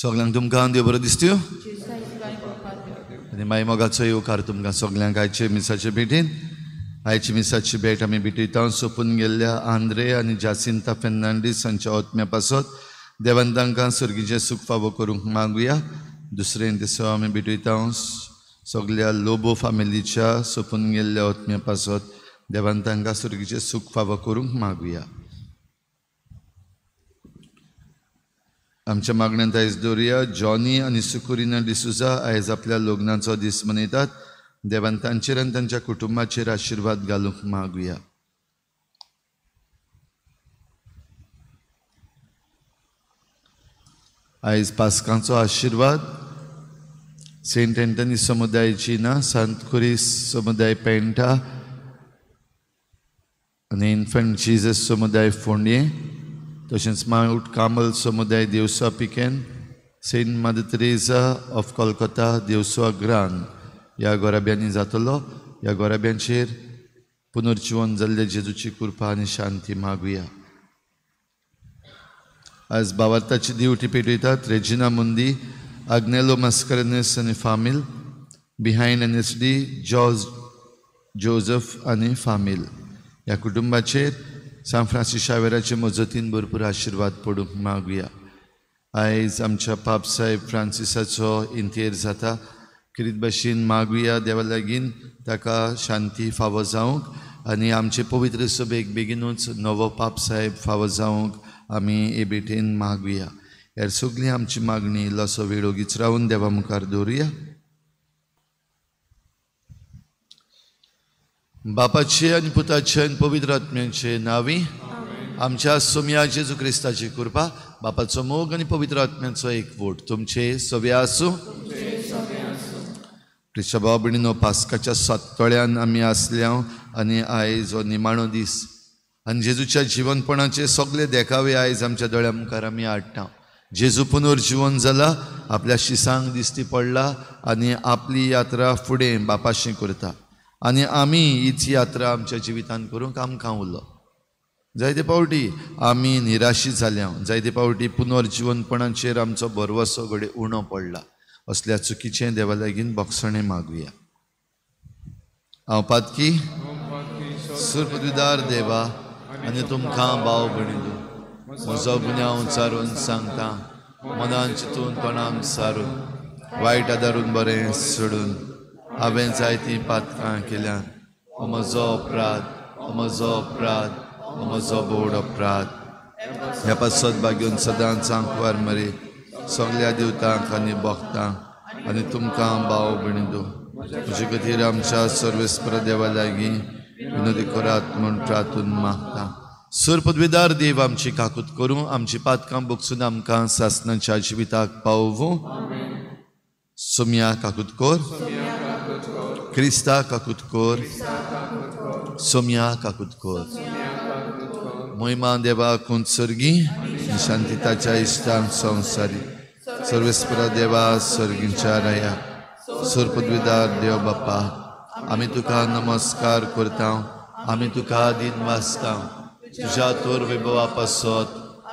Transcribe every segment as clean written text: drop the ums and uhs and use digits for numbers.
सगळ्यांक तुमकां देव बरो दिसत्यो आनी माई मोगाचो येवकार तुमकां सगळ्यांक आयचे मिसाचे भेटीन. आयची मिसाची भेट आमी भेटयता सोंपून गेल्ल्या आंद्रे आनी जासिंता फेर्नांडीस हांच्या ओत्म्या पासत देवान तांकां सर्गीचें सूख फावो करूंक मागुया. दुसरें दिसा आमी भेटयता सगळ्या लोबो फामिलीच्या सोंपून गेल्ल्या ओत्म्या पासत देवान तांकां सर्गीचें सूख फावो करूंक मागुया. आमच्या मागण्यांत आयज दवरुया जॉनी आनी सुकुरिना डिसुजा आयज आपल्या लग्नाचो दीस मनयतात. देवान तांचेर आनी तांच्या कुटुंबाचेर आशिर्वाद घालूंक मागुया. आयज पास्कांचो आशिर्वाद सेंट एंटनी समुदायाची ना सांत खुरीस समुदाय पेंटा आनी इन्फंट जीजस समुदाय फोंडये, तशेंच माउंट कार्मल समुदाय देवसा पिकेन, Saint Mother Teresa of Calcutta Devsa grain ह्या गोराब्यांनी जातलो. ह्या गोराब्यांचेर पुनर्जिवन जाल्ले जेजूची कृपा आनी शांती मागुया. आज बावार्थाची दिवटी पेटयतात रेजिना मुंदी, आग्नेलो मास्करेन्हस आनी फामील, behind N S D George Joseph आनी फामील. ह्या कुटुंबाचेर सांत फ्रांसीस शावेराचे मजतीन भरपूर आशिर्वाद पडूंक मागुया. आयज आमच्या पाप साहेब फ्रांसिसाचो इंतेर जाता. किरीत भाशेन मागुया देवा लागीं ताका शांती फावो जावंक आनी आमचे पवित्र सभेक बेगीनूच नवो पाप साहेब फावो जावंक आमी हे भेटेन मागुया. हेर सगळी आमची मागणी इल्लोसो वेळ ओगीच रावन देवा मुखार दवरुया. बापाचे आनी पुताचे आनी पवित्र आत्म्याचे नांवी आमच्या सोम्या जेजू क्रिस्ताची कृपा, बापाचो मोग आनी पवित्र आत्म्याचो एकवट तुमचे सवे आसूं. क्रिस्ता भाव भयणीनो, पास्काच्या सातोळ्यान आमी आसल्या आनी आयज हो निमाणो दीस आनी जेजूच्या जिवनपणाचे सगळे देखावे आयज आमच्या दोळ्या मुखार आमी हाडटा. जेजू पुनर्जिवन जाला, आपल्या शिसांक दिश्टी पडला आनी आपली यात्रा फुडें बापाशी करता आनी आमी हीच यात्रा आमच्या जिवितांत करूंक आमकां उरलो. जायते पावटी आमी निराशी जाल्या, जायते पावटी पुनर्जिवनपणाचेर आमचो भरवसो घडये उणो पडला. असल्या चुकीचें देवा लागीं बक्षणें मागुया. हांव पातकी सुरपदवीदार देवा आनी तुमकां भाव भयणीनो म्हजो गुन्यांव सारून सांगता, मनान चिंतून तोंडान सारून वायट आदारून बरें सोडून हांवें जायतीं पातकां केल्यात. हो म्हजो अपराध, हो म्हजो अपराध, हो म्हजो बोड अपराध. ह्या पासत बागेवन सदांच आंकवार मरे सगळ्या देवतांक आनी भक्तांक आनी तुमकां भाव भयणीनो म्हजे खातीर आमच्या सर्वेस्पर देवा लागीं विनोदी करात म्हूण प्रार्थून मागता. सुरपदवीदार देव आमची काकूत करूं, आमची पातकां बगसून आमकां सासनाच्या जिविताक पावोवं. सोम्या काकूत कर, क्रिस्ता काकूत कर, सोम्या काकूत कर. महिमा देवा कुंत सर्गी शांतिताच्या इश्टांक संवसारी सर्वेस्परा देवा सर्गींच्या राया सुरपदवीदार देव बापा, आमी तुका नमस्कार करता, आमी तुका दिन वाचता, तुज्या तोर वैभवा पासत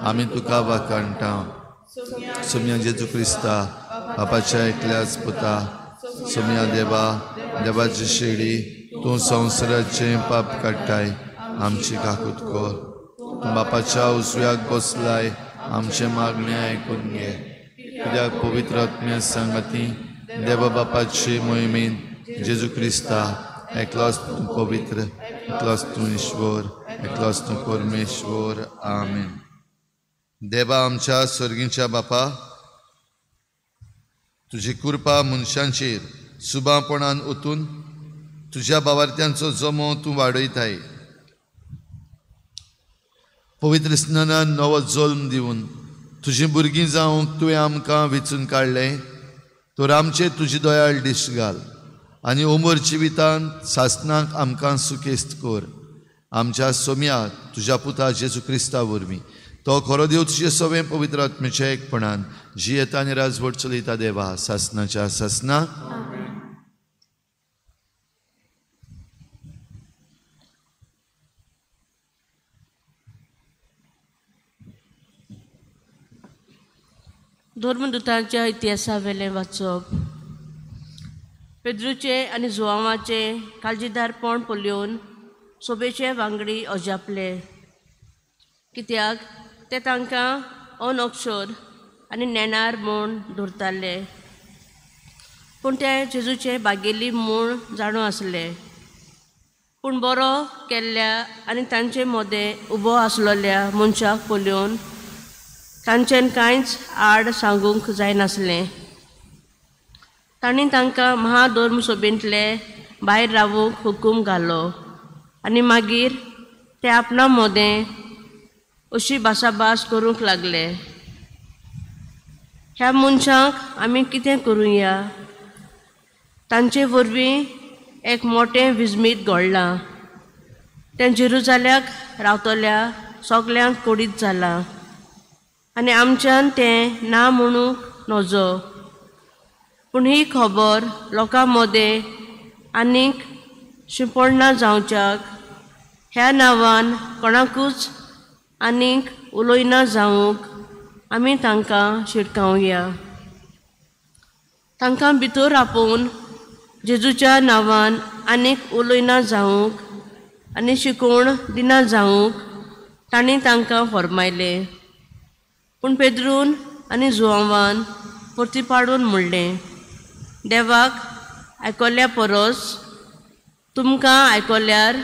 आमी तुका वाखाणटा. सोम्या जेजू क्रिस्ता बापाच्या एकल्याच पुता, सोम्या देवा देवाची शेडी तूं संवसाराचें पाप काडटाय आमची काकूत कर. तूं बापाच्या उजव्याक बसलाय आमचें मागणें आयकून घे. कित्याक पवित्र आत्म्या सांगाती देवा बापाचे मोहिमेन जेजू क्रिस्ता एकलोच तूं पवित्र, एकलोच तूं ईश्वर, एकलोच तूं परमेश्वर. आमेन. देवा आमच्या सर्गीच्या बापा, तुजी कृपा मनशांचेर सुबापणान ओतून तुज्या बावार्थ्यांचो जमो तूं वाडयताय. पवित्र स्नानान नवो जल्म दिवन तुजीं भुरगीं जावंक तुवें आमकां वेंचून काडलें तर आमचेर तुजी दयाळ दिश्ट घाल आनी उमर जिवितांत सासनाक आमकां सुखेस्त कर. आमच्या सोम्या तुज्या पुता जेजू क्रिस्ता वरवीं तो खरो देव तुजे सवें पवित्र आत्म्याच्या एकपणान जियेता आनी राजवट चलयता देवा सासनाच्या सासना. धर्मदुतांच्या इतिहासावेलें वाचप. पेद्रूचें आनी जुवांवाचें काळजीदारपण पळोवन सोबेचे वांगडी अजापले, कित्याक ते तांकां अनअक्षर आनी नेणार म्हूण धरताले, पूण ते जेजूचे बागेली म्हूण जाणो आसले. पूण बरो केल्ल्या आनी तांचे मदें उबो आसलेल्या मनशाक पळोवन तांच्यान कांयच आड सांगूंक जायनासलें. तांणी तांकां महाधर्म सभेंतले भायर रावूंक हुकूम घालो आनी मागीर ते आपणा मदें अशी भासाभास करूंक लागले, ह्या मनशांक आमी कितें करुया? तांचे वरवीं एक मोटें विजमीत घडलां, तें जेरुजाल्याक रावतल्या सगल्यांक कोडीत जालां आनी आमच्यान तें ना म्हणूंक नजो. पूण ही खबर लोकां मदें आनीक शिंपडना जावच्याक ह्या नांवान कोणाकूच आनीक उलयना जावंक आमी तांकां शिटकावया. तांकां भितर आपोवन जेजूच्या नांवान आनीक उलयना जावंक आनी शिकोवण दिना जावंक तांणी तांकां फर्मायलें. पूण पेद्रून आनी जुवांवान परती पाडून म्हणलें, देवाक आयकल्या परस तुमकां आयकल्यार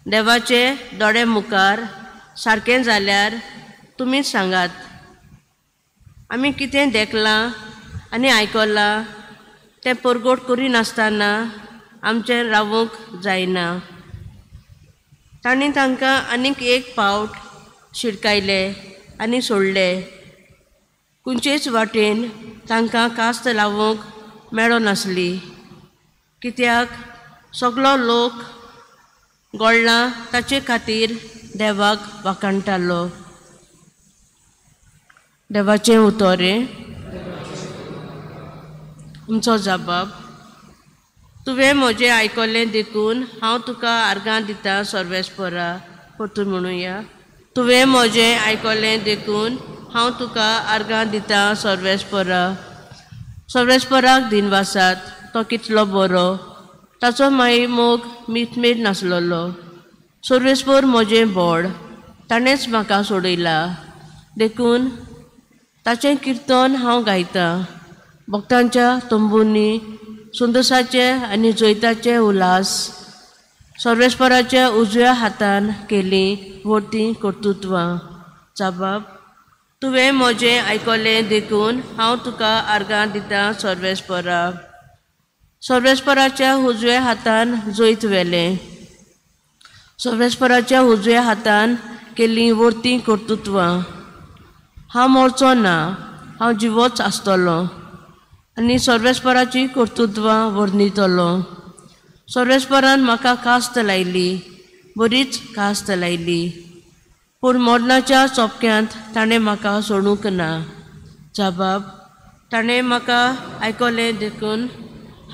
देवाचे दोळे मुखार सारकें जाल्यार तुमीच सांगात, आमी कितें देखलां आनी आयकलां तें परगट करिनासतना आमचें रावूंक जायना. तांणी तांकां आनीक एक पावट शिडकायले आनी सोडले. खंयचेच वाटेन तांकां कास्त लावूंक मेळनासली, कित्याक सगलो लोक गोळ्ळा ताचे खातीर देवाक वाखाणटालो. देवाचें उतोरें. तुमचो जबाब. तुवें म्हजें आयकलें देखून हांव तुका आर्गां दितां सर्वेस्परा. परतून म्हणुया, तुवें म्हजें आयकलें देखून हांव तुका आर्गां दितां सर्वेस्परा. सर्वेस्पराक दिनवासात, तो कितलो बरो, ताचो माई मोग मितमेर नासलेलो. सर्वेस्पर म्हजें बोड, ताणेंच म्हाका सोडयला, देखून ताचें किर्तन हांव गायतां. भक्तांच्या तंबूंनी सुंदसाचे आनी जैताचे उल्हास सर्वेस्पराच्या उजव्या हातान केली व्हडलीं कर्तृत्वां. जाबाब. तुवें म्हजें आयकलें देखून हांव तुका आर्गां दितां सर्वेस्परा. सर्वेस्पराच्या उजव्या हातान जैत व्हेलें. सर्वेस्पराच्या उजव्या हातान केल्लीं व्हडलीं कर्तृत्वां. हांव मरचो ना, हांव जिवोच आसतलो आनी सर्वेस्पराची कर्तृत्वां वर्णितलो. सर्वेस्परान म्हाका कास्त लायली, बरीच कास्त लायली, पूण मरणाच्या चोपक्यांत ताणें म्हाका सोडूंक ना. जाबाब. ताणें म्हाका आयकलें देखून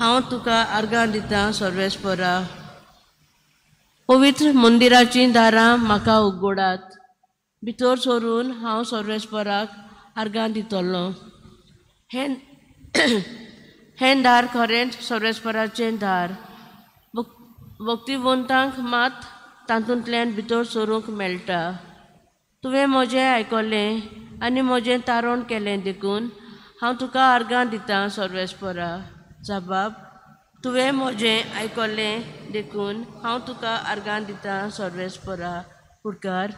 हांव तुका आर्गां दितां सर्वेस्परा. पवित्र मंदिराचीं दारां म्हाका उगडात, भितर सरून हांव सर्वेस्पराक आर्गां दितलो. हें दार खरेंच सर्वेस्पराचें दार, भक्तिवंतांक मात तातूंतल्यान भितर सरूंक मेळटा. तुवें म्हजें आयकलें आनी म्हजें तारण केलें देखून हांव तुका आर्गां दितां सर्वेस्परा. जबाब. तुवें म्हजें आयकलें देखून हांव तुका आर्गां दितां सर्वेस्परा. पुरकार.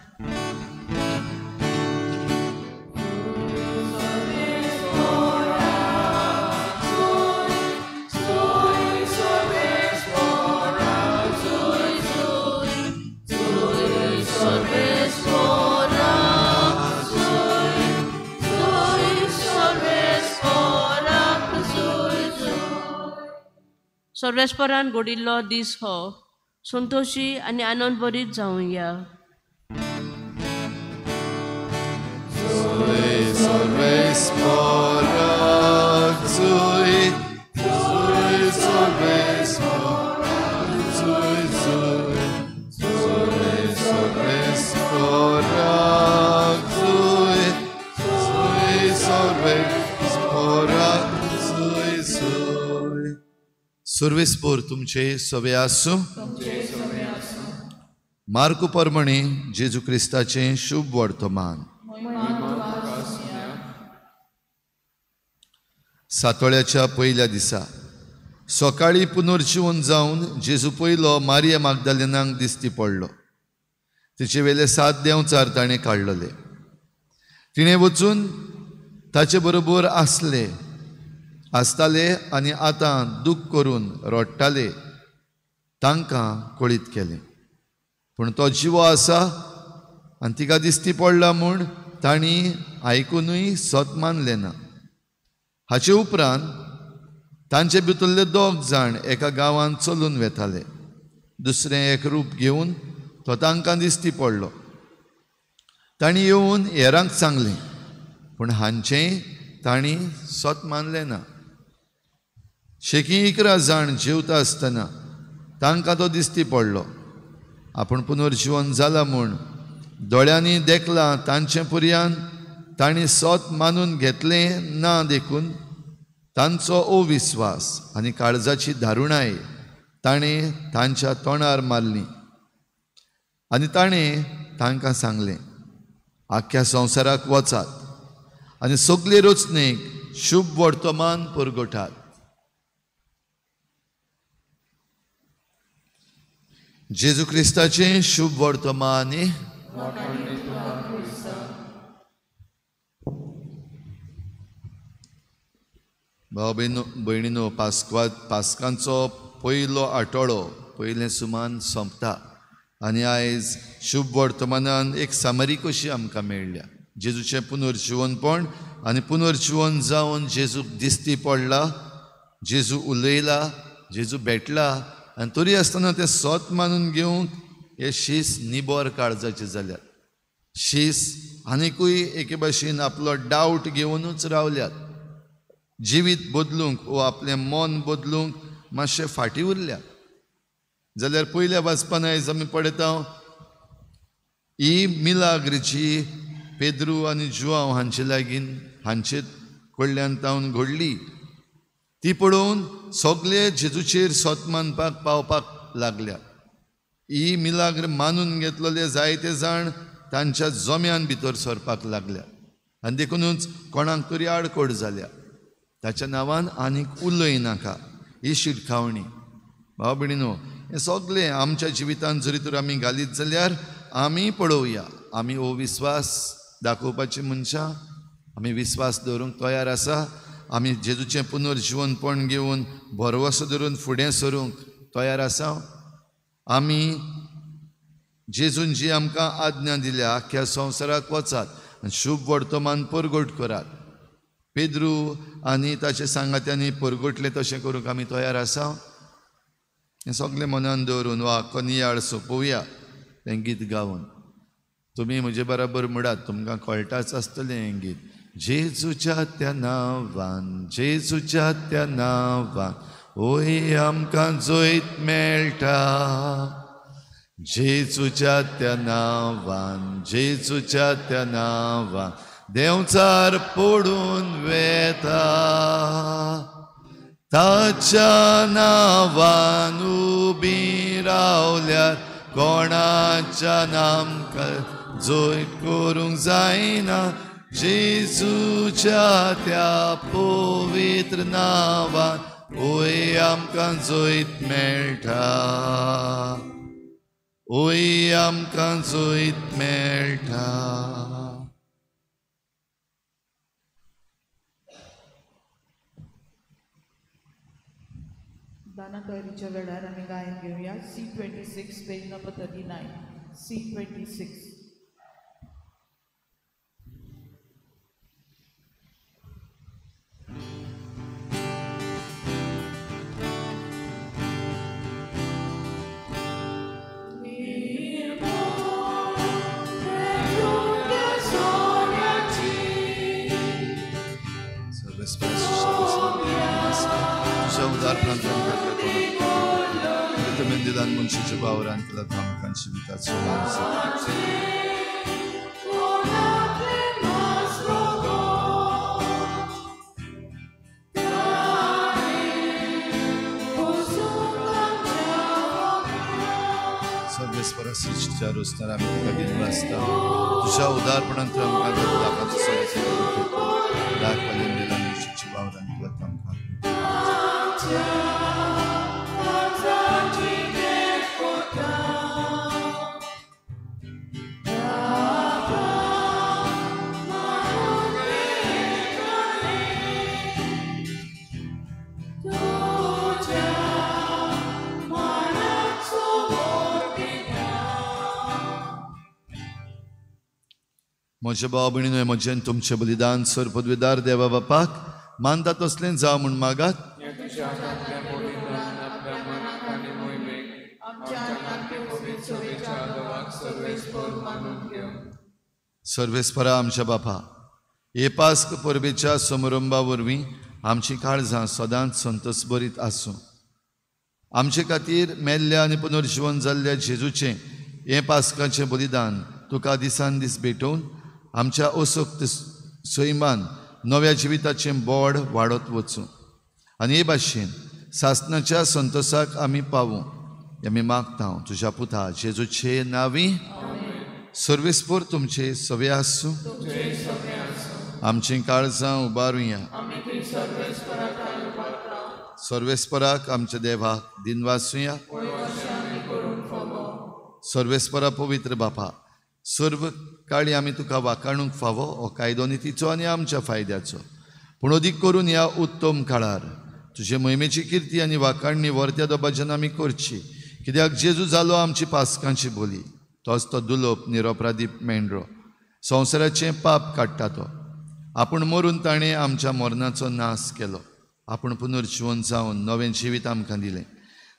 सर्वेस्परान घडिल्लो दीस हो, संतोशी आनी आनंद भरीत जावया. Solve. सर्वेस्पोर तुमचे सवे आसूं. मार्कू परमणे जेजू क्रिस्ताचें शुभ वर्तमान. सातोळ्याच्या पयल्या दिसा सकाळी पुनर्जीवन जावन जेजू पयलो मारिया मागदालेनाक दिसती पडलो. तिचे वेले 7 देंवचार ताणें काडलेले. तिणें वचून ताचे बरोबर आसले आसताले आनी आतां दूख करून रडटाले. तांकां कळीत केलें, पूण तो जिवो आसा आनी तिका दिसती पडला म्हूण तांणी आयकुनूय सत मानलें ना. हाचे उपरांत तांचे भितरले 2 जाण एका गांवांत चलून वेताले. दुसरें एक रूप घेवन तो तांकां दिसती पडलो. तांणी येवन हेरांक सांगलें, पूण हांचें तांणी सत मानलें ना. शेकी 11 जाण जेवता आसतना तांकां तो दिसती पडलो. आपूण पुनर्जीवन जाला म्हूण दोळ्यांनी देखलां तांचे पुर्यान तांणी सत मानून घेतलें ना. देखून तांचो अविस्वास आनी काळजाची दारुणाय ताणें तांच्या तोंडार मारली आनी ताणें तांकां सांगलें, आख्ख्या संवसाराक वचात आनी सगळे रचणेक शुभ वर्तमान परगटात. जेजू क्रिस्ताचें शुभ वर्तमान. भाव भयणीनो, पास्कांचो पयलो आठवडो पयलें सुमान सोंपता आनी आयज शुभ वर्तमानान एक सामरी कशी आमकां मेळ्ळ्या. जेजूचें पुनर्जिवनपण आनी पुनर्जिवन जावन जेजूक दिसती पडला, जेजू उलयला, जेजू भेटला आनी तरी आसतना तें सत मानून घेवंक हे शीस निबर काळजाचे जाल्यात. शीस आनिकूय एके भाशेन आपलो डावट घेवनूच रावल्यात. जिवीत बदलूंक वो आपलें मन बदलूंक मातशें फाटीं उरल्यात. जाल्यार पयल्या वाचपान आयज आमी पळयता ही मिलाग्रीची पेद्रू आनी जुआंव हांचे लागीं हांचे कडल्यान तावन घडली. ती पळोवन सगळे जेजूचेर सत मानपाक पावपाक लागल्या. ही मिलाग्र मानून घेतलेले जायते जाण तांच्या जम्यान भितर सरपाक लागल्या आनी देखुनूच कोणाक तरी आडकोड जाल्या. ताच्या नांवान आनीक उलय नाका ही शिटकावणी. भाव भयणीनो, हें सगळें आमच्या जिवितांत जरी तर आमी घालीत जाल्यार आमी पळोवया, आमी हो विस्वास दाखोवपाची मनशां, आमी विस्वास दवरूंक तयार आसा. आमी जेजूचें पुनर्जिवनपण घेवन भरवसो धरून फुडें सरूंक तयार आसा. आमी जेजून जी आमकां आज्ञा दिल्या, आख्ख्या संवसाराक वचात आनी शुभ वर्तमान परगट करात. पेद्रू आनी ताचे सांगात्यांनी परगटलें तशें करूंक आमी तयार आसा. हें सगळें मनान दवरून वा आख्खो नियाळ सोंपोवया तें गीत गावन. तुमी म्हजे बराबर म्हणात, तुमकां कळटाच आसतलें हें गीत. जेजूच्या त्या नांवान, जेजूच्या त्या नांवान ओय आमकां जैत मेळटा. जेजूच्या त्या नांवान, जेजूच्या त्या नांवान देंवचार पडून वेता. ताच्या नांवान उबी रावल्यार कोणाच्या नामकां जैत करूंक जायना. जेजूच्या त्या पवित्र नांवान ओय आमकां जैत मेळटा, ओय आमकां जैत मेळटा. दाना तयारीच्या वेळार आमी गायन घेवया. C26 page number 39. C26. मनशाच्या वावरान केला आमकां जिविताचो रोसणार आमी तुका दिनवासता. तुज्या उदारपणान तूं आमकां दाखाचो दाख पालून दिला शिक्षी वावरान तुका आमकां. म्हज्या भाव भयणीनो, म्हजें तुमचें बलिदान सर पदवीदार देवा बापाक मानता तसलें जावं म्हूण मागात. सर्वेस्परा आमच्या बापा, हे पास्क परबेच्या समारंभा वरवीं आमची काळजां सदांच संतोष बरीत आसूं. आमचे खातीर मेल्ल्या आनी पुनर्जिवन जाल्ल्या जेजूचें हें पास्काचें बलिदान तुका दिसान दीस भेटोवन आमच्या असक्त सैमान नव्या जिविताचें बोड वाडत वचूं आनी हे भाशेन सासणाच्या संतोषाक आमी पावूं. आमी मागता तुज्या पुता जेजूचे नांवी. सर्वेस्पोर तुमचे सवे आसूं. आमचीं काळजां उबारुया. सर्वेस्पराक आमच्या देवाक दिनवासुया. सर्वेस्परा पवित्र बापा, सर्व काळी आमी तुका वाकाणूंक फावो हो कायदो नितीचो आनी आमच्या फायद्याचो, पूण अदीक करून ह्या उत्तम काळार तुजे मोहिमेची किर्ती आनी वाकाणणी वर्त्या दबाज्यान आमी करची. कित्याक जेजू जालो आमची पास्कांची बोली, तोच तो दुलोप निरोपरादीप मेंढरो, संवसाराचें पाप काडटा तो. आपूण मरून ताणें आमच्या मरणाचो नाश केलो, आपूण पुनर्जिवन जावन नवें जिवीत आमकां दिलें.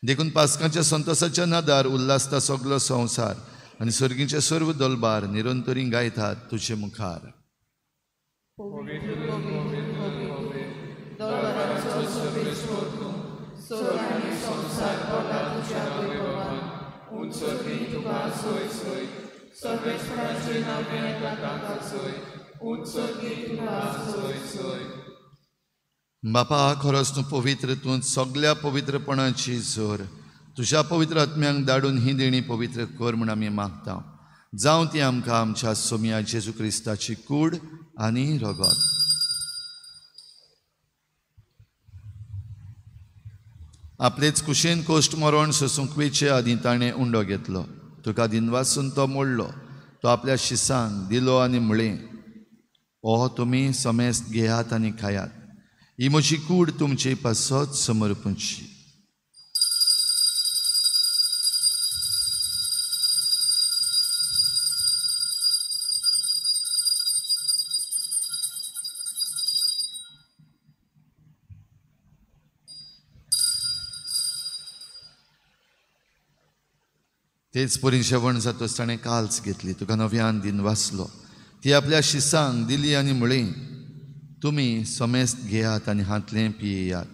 देखून पास्कांच्या संतोषाच्या नादार उल्हासता सगलो संवसार आनी सर्गीचे सर्व दलबार निरंतरी गायतात तुजे मुखार. बापा, खरोच तूं पवित्र, तूं सगल्या पवित्रपणाची जोर. तुज्या पवित्र आत्म्यांक धाडून ही देणी पवित्र कर म्हूण आमी मागता. जावं ती आमकां आमच्या सोम्या जेजू क्रिस्ताची कूड आनी रगत. आपलेच कुशेन कोश्ट मरण सोसूंक वेचे आदीं ताणें उंडो घेतलो, तुका दिनवासून तो मोडलो, तो आपल्या शिसांक दिलो आनी म्हळें, ओ तुमी समेस्त घेयात आनी खायात, ही म्हजी कूड तुमचे पासत समर्पणची. तेच परी जेवण जातच ताणें काल्स घेतली, तुका नव्यान दिनवासलो, ती आपल्या शिसांक दिली आनी म्हळें, तुमी समेस्त घेयात आनी हांतलें पियेयात,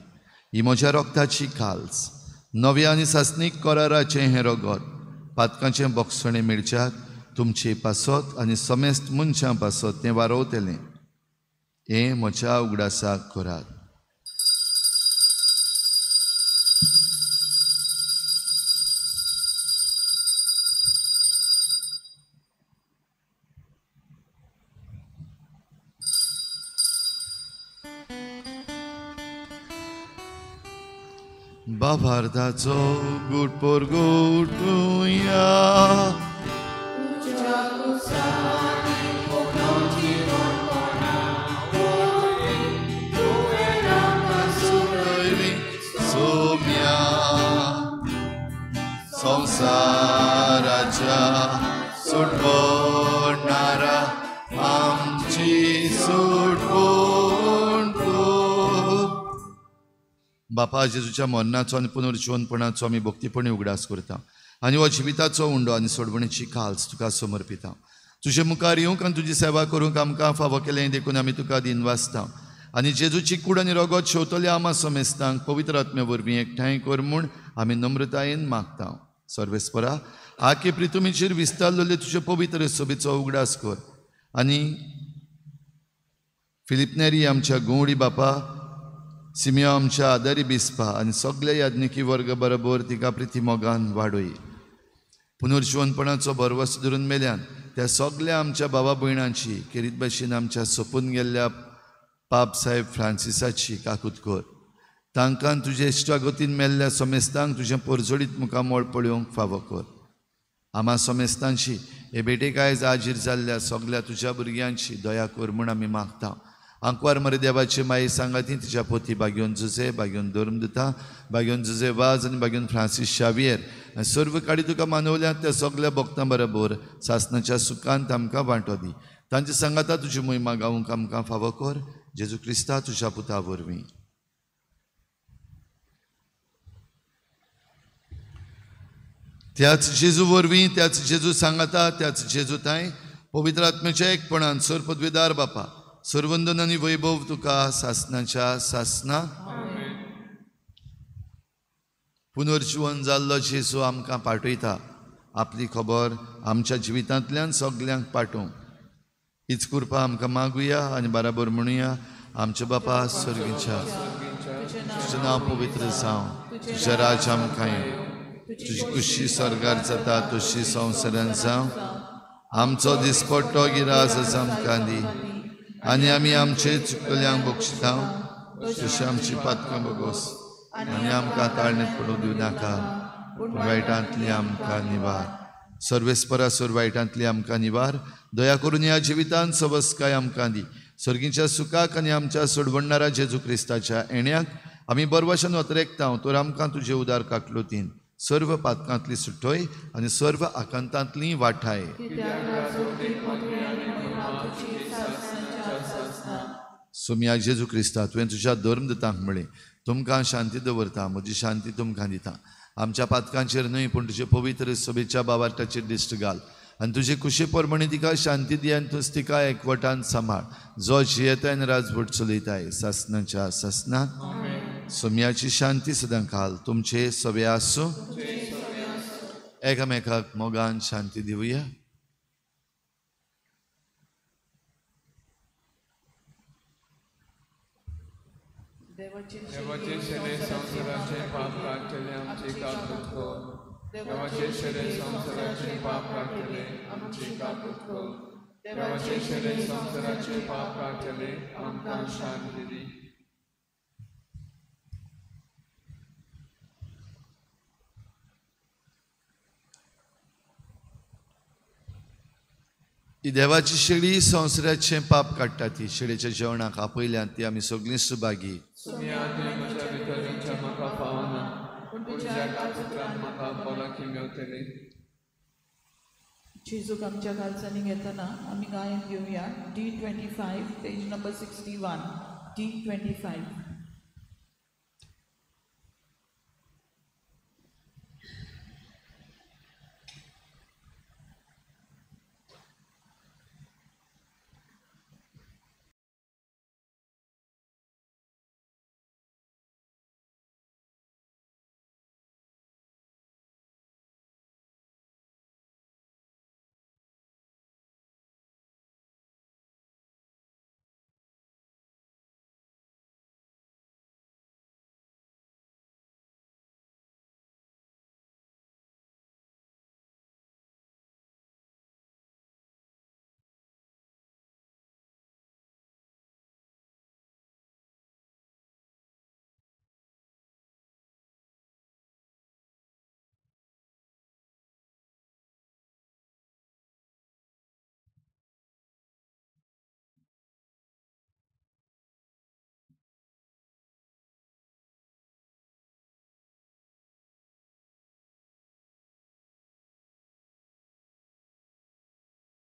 ही म्हज्या रक्ताची काल्स, नव्या आनी सासणीक कराराचें हें रगत, पातकांचें बोगसणें मेळच्याक तुमचे पासत आनी समेस्त मनशां पासत तें वारोवतलें. हें म्हज्या उगडासाक करात. बाबार्थाचो गुट पोरगुटुया. सोम्या संवसाराच्या सुटवणारा आमची सुटवण. बापा, जेजूच्या मरणाचो आनी पुनर्जिवनपणाचो आमी भक्तीपणी उगडास करता आनी हो जिविताचो उंडो आनी सोडवणीची काल्स तुका समर्पिता. तुजे मुखार येवंक आनी तुजी सेवा करूंक आमकां फावो केलें देखून आमी तुका दिनवासता आनी जेजूची कूड आनी रगत शेवतल्या आमा समेस्तांक पवित्र आत्म्या वरवीं एकठांय कर म्हूण आमी नम्रतायेन मागता. सर्वेस्परा, आखे प्रितुमीचेर विस्तारलेले तुजे पवित्र सभेचो उगडास कर आनी फिलिपनेरी आमच्या गोवडी बापा, सिमियो आमच्या आदारी बिस्पा आनी सगल्या याज्ञिकी वर्ग बरोबर तिका प्रिती मोगान वाडय. पुनर्जिवनपणाचो भरवंसो धरून मेल्यान त्या सगळ्या आमच्या बाबा भयणांची खेरीत भाशेन आमच्या सोंपून गेल्ल्या पाप साहेब फ्रांसिसाची काकूत कर. तांकां तुजे इश्टागतीन मेल्ल्या समेस्तांक तुजें परजळीत मुखामळ पळोवंक फावो कर. आमा समेस्तांची हे भेटेक आयज हाजीर जाल्ल्या सगळ्या तुज्या भुरग्यांची दया कर म्हूण आमी मागता. आंकवार मरे देवाची माई सांगाती तिच्या पोती बागेवन जुजे, बागेवन धर्म दिता, बागेवन जुजे वाज आनी बागेवन फ्रांसीस शावियर आनी सर्व काडी तुका मानवल्यात त्या सगळ्या भक्तां बरोबर सासनाच्या सुखांत आमकां वांटो दी. तांचे सांगाता तुजी मोहिमा गावंक आमकां फावो कर. जेजू क्रिस्ता तुज्या पुता वरवीं. त्याच जेजू वरवीं, त्याच जेजू सांगाता, त्याच जेजू तांय पवित्र आत्म्याच्या एकपणान सर पदवेदार बापा सर्वंदन आनी वैभव तुका सासनाच्या सासना. पुनर्जिवन जाल्लो जेजू आमकां पाठयता आपली खबर आमच्या जिवितांतल्यान सगल्यांक पाठोवंक. हीच कृपा आमकां मागुया आनी बराबर म्हणुया. आमच्या बापा सर्गीच्या, तुजें नांव पवित्र जावं, तुजें राज्य आमकां येवं, तुजी खुशी स्वर्गार जाता तशी संवसारान जावं. आमचो दिसपट्टो गिरास आमकां दी आनी आमी आमचे चुकल्यांक बक्षिता तशी आमची पातकां बगोस आनी आमकां ताळणेंत पडूंक दिवं नाका, पूण वायटांतली आमकां निवार. सर्वेस्परा सोर वायटांतली आमकां निवार. दया करून ह्या जिवितांत सवस्काय आमकां दी. सर्गीच्या सुखाक आनी आमच्या सोडवणणारा जेजू क्रिस्ताच्या येण्याक आमी बरवाशान वतरेकता तर आमकां तुजे उदार काकलुतीन सर्व पातकांतली सुटोय आनी सर्व आकांतांतली वाठाय. सोम्या जेजू क्रिस्ता, तुवें तुज्या धर्मदूतांक म्हळें, तुमकां शांती दवरता, म्हजी शांती तुमकां दिता. आमच्या पातकांचेर न्हय पूण तुजे पवित्र सभेच्या बावार्थाचेर दिश्ट घाल आनी तुजे कुशे प्रमाणे तिका शांती दी आनी तूंच तिका एकवटान सांबाळ, जो जियेताय आनी राजवट चलयताय सासनाच्या सासना. सोम्याची शांती सदां काल तुमचे सगळे आसूं. एकामेकाक मोगान शांती दिवया. देवाचे शरीर संवसाराचे पाप काडटले आमचे काकूत कर. देवाचे शरीर संवसाराचे पाप काडटले आमचे काकूत कर. देवाचे शरीर संवसाराचे पाप काडटले आमकां शांती दी. ही देवाची शेळी संवसाराचें पाप काडटा. ती शेळीच्या जेवणाक आपयल्यान ती आमी सगळीं सुभागी. जेजूक आमच्या काळजांनी घेतना आमी गायन घेवया. D25 page number 61. D25.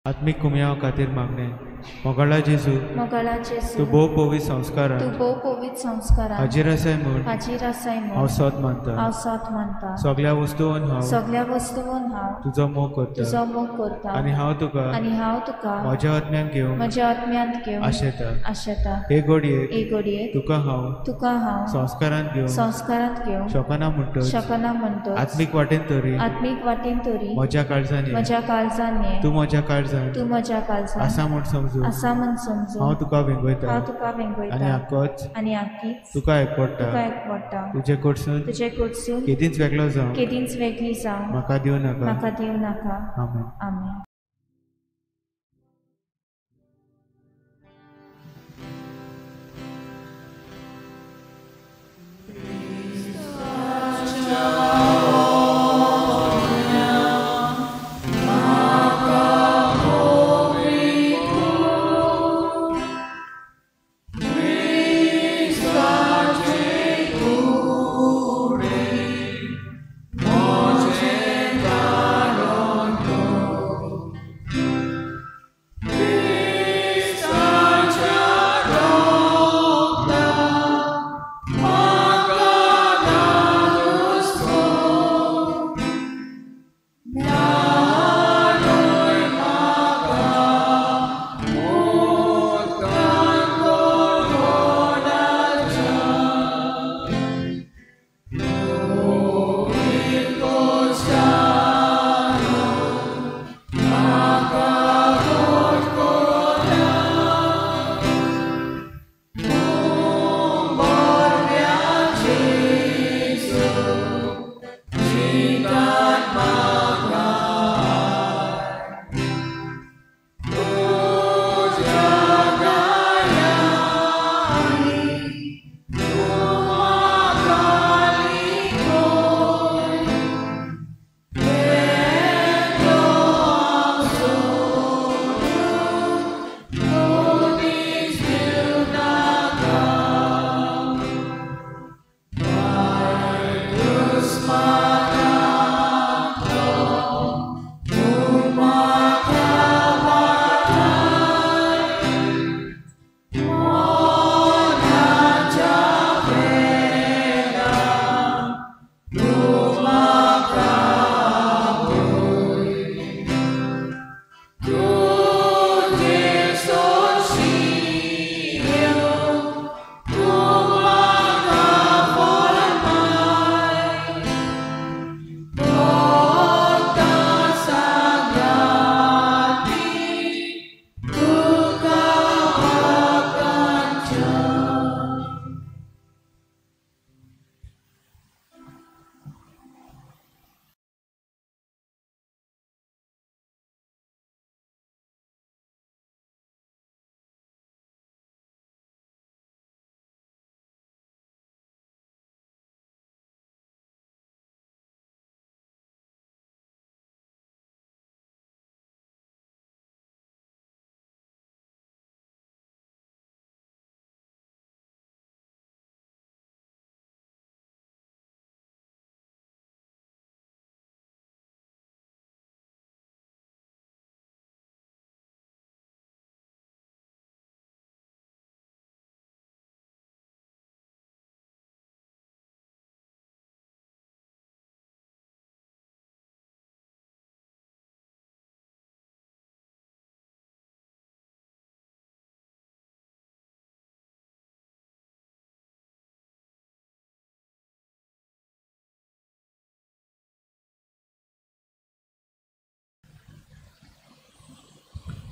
आत्मीक कुमयाव खातीर मागणें. मोगाळा जेजू, तूं भोव पवित्र संस्कारान हाजीर आसाय म्हूण हांव सोद मानता. सगळ्या वस्तून हांव तुजो मोग करता आनी हांव तुका म्हज्या आत्म्यान घेवंक आशेता. हे घडयेक तुका हांव संस्कारांत घेवंक शकना म्हणटच आत्मीक वाटेन तरी म्हज्या काळजान ये, तूं म्हज्या काळजान आसा म्हूण समजून समजून हांव तुका वेंगयता आनी आकोच तुका एकवटा तुजे कडसून केदींच वेगळो जावं म्हाका दिवं नाका. आमेन.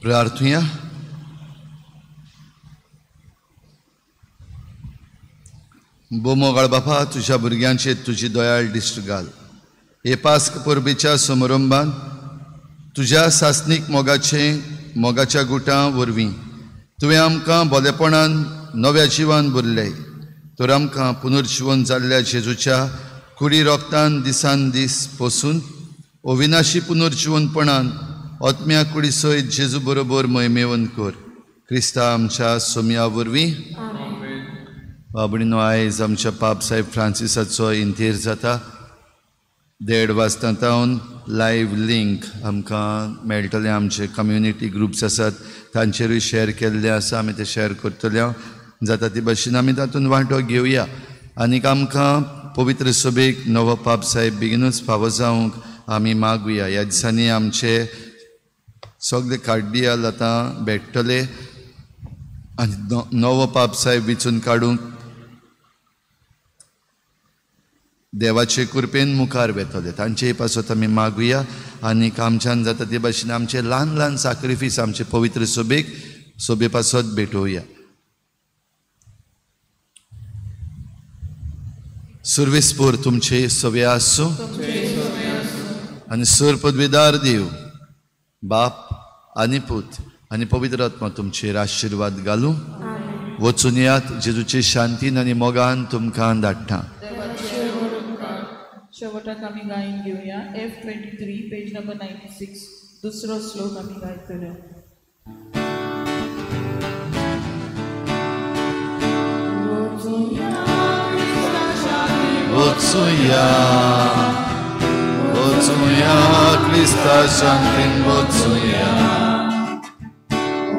प्रार्थुया. बोमोगाळ बापा, तुज्या भुरग्यांचेर तुजी दयाळ दिश्ट घाल. हे पास्क परबेच्या समारंभान तुज्या सासणीक मोगाच्या गुटां वरवीं तुवें आमकां बोलेपणान नव्या जिवान भरले, तर आमकां पुनर्जिवन जाल्ल्या जेजूच्या कुडी रोगतान दिसान दीस पोसून अविनाशी पुनर्जिवनपणान आत्म्या कुडी सयत जेजू बरोबर मैमेवन कर. क्रिस्ता आमच्या सोम्या वरवीं. बाबडीनो, आयज आमच्या पाप साहेब फ्रांसिसाचो इंतेर जाता. 1:30 वाजता तावन लायव्ह लिंक आमकां मेळटलें. आमचे कम्युनिटी ग्रुप्स आसात तांचेरूय शेअर केल्ले आसा, आमी ते शेअर करतले. जाता ती भशेन आमी तातूंत वांटो घेवया आनीक आमकां पवित्र सभेक नवो पाप साहेब बेगीनूच फावो जावंक आमी मागुया. ह्या दिसांनी आमचे सगळे कार्डियल आतां भेटतले आनी नवो पाप साहेब विचून काडूंक देवाचे कृपेन मुखार वेतले. तांचेय पासत आमी मागुया आनीक आमच्यान जाता ते भाशेन आमचे ल्हान ल्हान साक्रिफीस आमचे पवित्र सभेक सोबे पासत भेटोवया. सुर्वेसपूर तुमचे सवे आसूं आनी सुर पदवीदार देव बाप आनी पूत आनी पवित्र आत्मा तुमचेर आशिर्वाद घालूं. वचून यात जेजूचे शांतीन आनी मोगान तुमकां धाडटा. शेवटाक आमी गायन घेवया F23 page number 96 दुसरो श्लोक आमी गायतले. वचुया वचुया क्रिस्ता शांतीन वचुया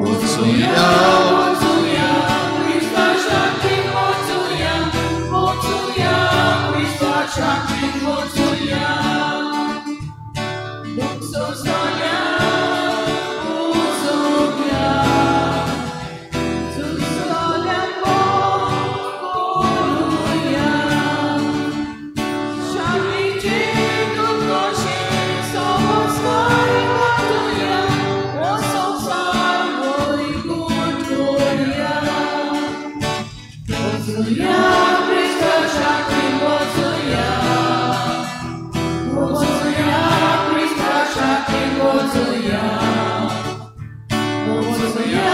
वचुया वचुया क्रिस्ता शांतीन वचुया वचुया क्रिस्ता शांतीन वचुया दुःख सोंसल्या उजोवया सुसल्या करुया शांतीचे दुःखाचे संस्कार वाटुया ओ संसार वैकुंठ करुया वचुया क्रिस्ता शांतीन वचुया वचुया क्रिस्ता शांतीन वचुया वचुया